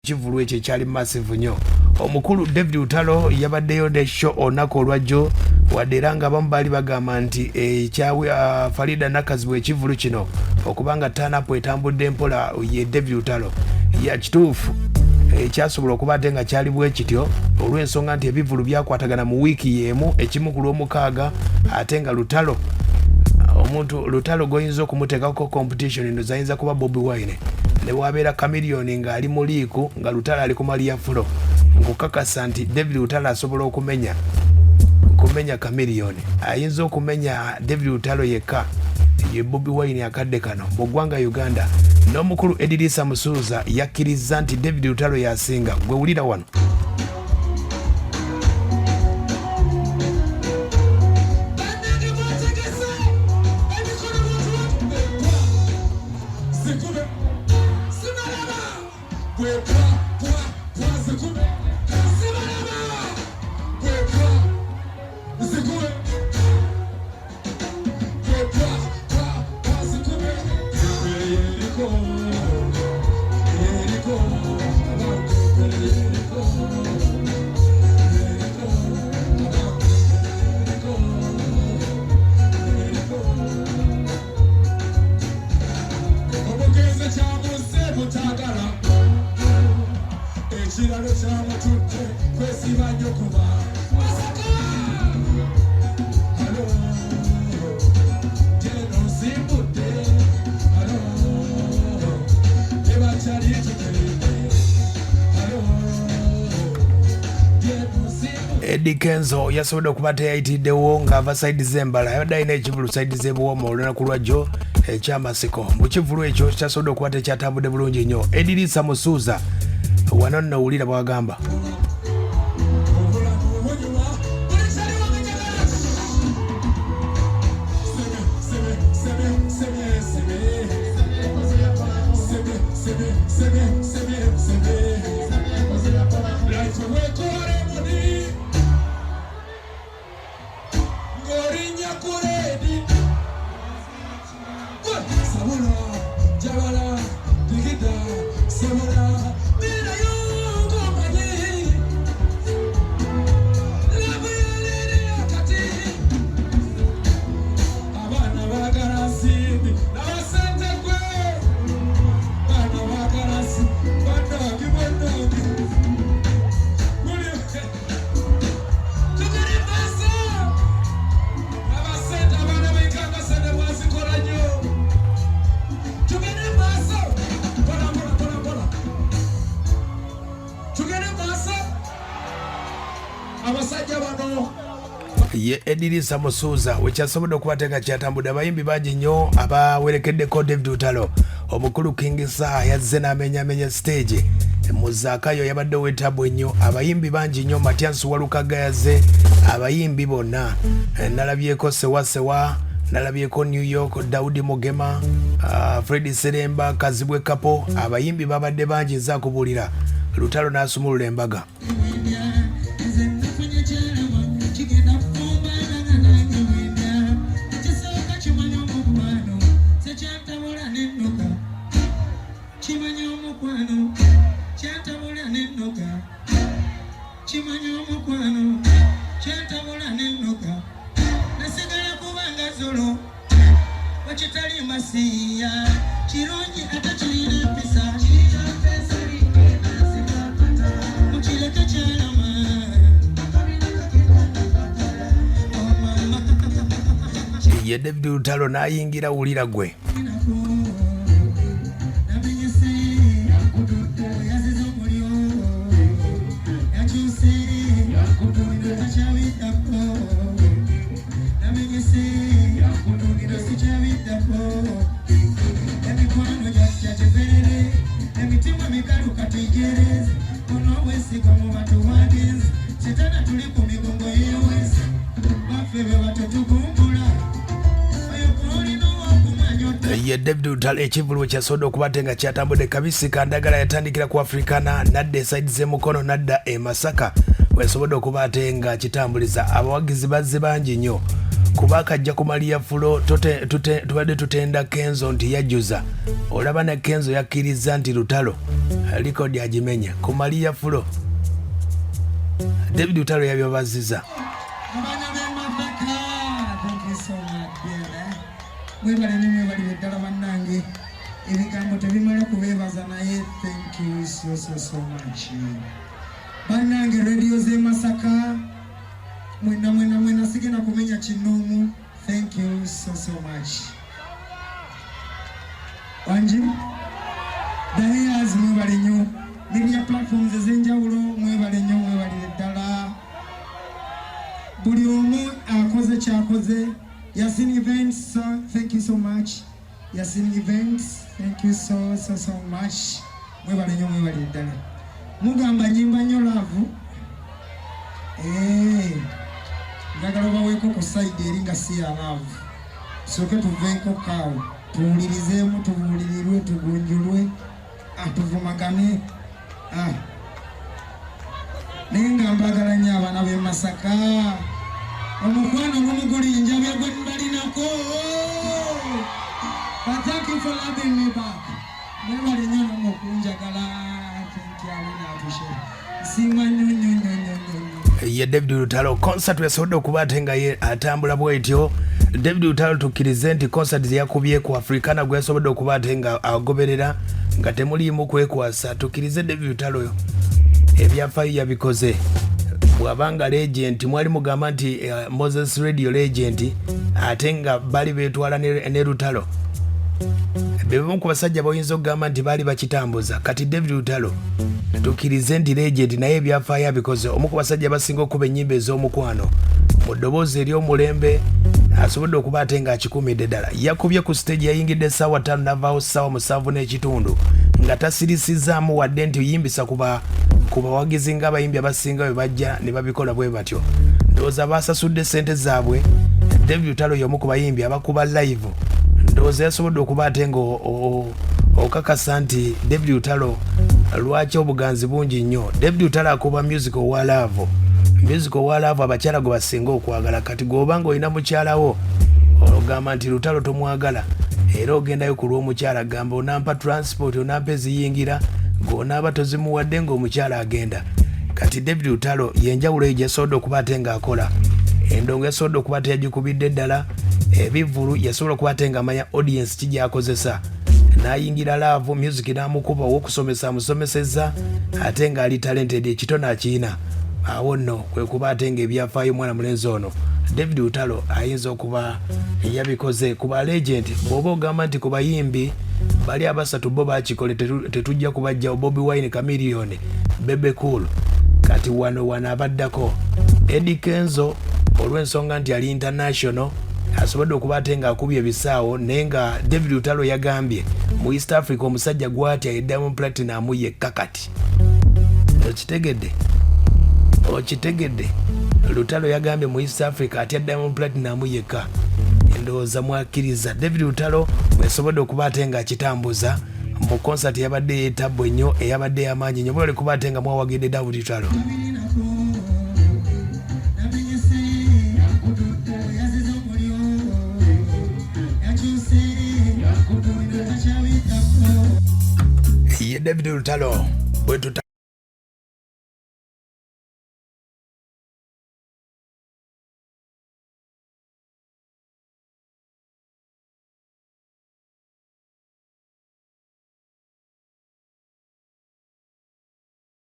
Kivvulu ekyo ekyali massive nnyo. Omukulu David Lutalo yabaddeyo ne show olunaku olwajjo, wadde era nga abamu baali bagamba nti ekya Farida Nakazibwe ekivvulu kino okuba nga turn-up etambudde mpola ye David Lutalo. Ya kituufu ekyasobola okuba ate nga kyali bwe kityo olw'ensonga nti ebivvulu byakwatagana mu wiiki y'emu, ekimu ku Lwomukaaga, ate nga Lutalo omuntu Lutalo gw'oyinza okumuteekako competition eno zayinza kuba Bobi Wine ne bw'abeera Chameleone ng'ali mu liiku nga Lutalo ali ku Maria Fulo. Nkukakasa nti David Lutalo asobola okumenya kumenya Chameleone, ayinza okumenya David Lutalo yekka ye Bobi Wine akadde kano mu ggwanga Uganda. N'omukulu Edirisa Musuuza yakkirizza nti David Lutalo y'asinga. Gwe wulira wano. Omugenzi kyabuze butagala ekiralo kyamututte kwesiba nnyo kuba Masaka. Alo, geno nsimbudde. Alo, tebakyali tuteredde. Alo, geno nsimbudde. Eddy Kenzo yasobodde okuba teyayitiddewo ng'ava sayidi z'embala, yabadde alina ekivulu sayidi z'ebuwoma olunaku lwajjo ekyamasiko. Mu kivulu ekyo kyasobodde okuba tekyatambudde bulungi nnyo. Edirisa Musuuza wano nno wulira bw'agamba. Obulamu bunyuma buli kyali wange njagala. Sebe, sebe, sebe, sebe, sebe. Sebe, sebe, sebe, sebe, sebe. Life wekola lemoni ng'olinnya ku leedi. Sabula, jabala, digida, sabula, beerayo ng'omanyi. Love yaleero akati. Abaana baagala nsimbi, n'abasente gwe. Baana baagala nsimbi, bannange, bannange. Tugende maaso. Abasente, abaana b'enkanga sente mwazikola nnyo. Tugende maaso. Mpola, mpola, mpola, mpola. Tugende maaso. Abasajja bano Ye Edirisa Musuuza wekyasobodde okubateeka kyatambudde. Abayimbi bangi nnyo abawerekeddeko David Lutalo. Omukulu King Saha yazze n'amenyamenya stage. Muzaakayo yabadde ow'ettabu ennyo. Abayimbi bangi nnyo, Matyansi Walukaga yazze, abayimbi bonna. Nalabyeko Sewa Sewa, nalabyeko New York, Daudi Mugema, Fred Seremba, Kazibwe Kapo, abayimbi babadde bangi. Nze akubuulira, Lutalo n'asumulula embaga. Kimanya omukwano kyantabula nennoga, kimanya omukwano kyantabula nennoga, nasigala kubanga zolo wekitali masiya kirungi ate kirina empisa mukireke kyalama. Oh, mama. Ye David Lutalo n'ayingira, wulira gwe. Namenyese yazize omulyo yakyuse takyabiddako, namenyese sikyabiddako, emikwano gyajja kiferere, emitima mikalu katijereze onobwesiga mu bantu wagenze setana tuli ku migongo yewezi baffe be batetugumbula oyo gwolina owakumanya. Ye David Lutalo ekivulu kyasobodde okuba ate nga kyatambudde kabisi kandagala. Yatandikira ku Africana, nadda esaidi z'emukono, nadda e Masaka, wesobodde okuba ate nga kitambuliza. Abawagizi bazze bangi nnyo. Kuba akajja kumaliya fulo, tubadde tutenda Kenzo nti yajjuza, olaba ne Kenzo yakkirizza nti Lutalo likodi agimenya ku Maria Fulo. David Lutalo yabyabazizza. Abaana b'e Masaka, thank you so much, dear. Mwebale nnyo, mwebalire ddala bannange. Ebigambo tebimala kubeebaza, naye thank you so so so much. Bannange, radio z'e Masaka mwenna mwenna mwenna, sigenda kumenya kinoomu. Thank you so so much. Wangi the hairs, mwebale nnyo. Media platforms ez'enjawulo, mwebale nnyo, mwebalire ddala. Buli omu akoze kyakoze. Yasin Events, sir, thank you so much. Yasin Events, thank you so so so much. Mwebale nnyo, mwebalire ddala. Mugamba nyimba nnyo love. Eh, njagala obaweeko ku side eri nga si ya love. Tusooke tuveeko kaawo, tuwulirizeemu, tubuulirirwe, tugunjulwe, ah, tuvumagane, ah. Naye nga mbagala nnyo abaana b'e Masaka. Omukwano gumu gulinjabya gwe mbalinako. But thank you for loving me back. Mwebale nnyo namwe okunjagala. Thank you, I really appreciate it. Nsiima nnyo nnyo nnyo nnyo nnyo nnyo. Ye David Lutalo, concert yasobodde okuba ate nga ye atambula bwetyo. David Lutalo, tukkirize nti concert zeyakubye ku Africana gwe yasobodde okuba ate nga agoberera nga temuliimu kwekwasa. Tukkirize David Lutalo ebyafaayo yabikoze. Bw'abanga legend, mwali mugamba nti Moses Radio legend, ate nga bali beetwala ne Lutalo bebamu ku basajja boyinza okugamba nti baali bakitambuza. Kati David Lutalo tukkirize nti legend, naye ebyafaayo abikoze. Omu ku basajja basinga okuba ennyimba ez'omukwano mu ddoboozi ery'omulembe asobodde okuba ate ng'akikumidde ddala. Yakubye ku stage, yayingidde essaawa 5, navaawo ssaawa 7 n'ekitundu nga tasirisizaamu wadde nti yimbisa ku bawagizi ng'abayimbi abasinga bwe bajja ne babikola bwe batyo. Ndowooza basasudde sente zaabwe. David Lutalo y'omu ku bayimbi abakuba live. Ndowooza yasobodde okuba ate nga okakasa nti David Lutalo lwaki obuganzi bungi nnyo. David Lutalo akuba music owa love, music owa love abakyala gwe basinga okwagala. Kati gweoba nga olina mukyalawo ogamba nti Lutalo tomwagala, era ogendayo ku lw'omukyala, gamba onampa transport, onampa eziyingira, ng'onaaba tozimuwadde ng'omukyala agenda. Kati David Lutalo yenjawulo eyo gyasobodde okuba ate ng'akola. Endongo yasobodde okuba ate yagikubidde ddala. Ebivvulu yasobola okuba ate ng'amanya audience ki gyakozesa, n'ayingira love music n'amukuba. Owokusomesa amusomesezza, ate ng'ali talented, ekitone akiina. Awo nno kwe kuba ate ng'ebyafaayo omwana mulenzi ono David Lutalo ayinza okuba yabikoze. Ku ba legend, bw'oba ogamba nti ku bayimbi bali abasatu bo bakikole, tetujja kubajjawo: Bobi Wine, Chameleone, Bebe Cool. Kati wano wano abaddako Eddie Kenzo, olw'ensonga nti ali international, asobodde okuba ate ng'akubye ebisaawo. Naye nga David Lutalo yagambye mu East Africa omusajja gwatya ye Diamond Platnumz yekka. Kati okitegedde, okitegedde? Lutalo yagambye mu East Africa atya Diamond Platnumz yekka. Endowooza mwakkiriza David Lutalo bwesobodde okuba ate ng'akitambuza mu concert yabadde yetabbu ennyo, eyabadde y'amaanyi nnyo. Bwebale kuba ate nga mwawagidde David Lutalo. Tabirinako, namenyese, yazize omulyo, yakyuse, takyabikako. Ye David Lutalo bwe tuta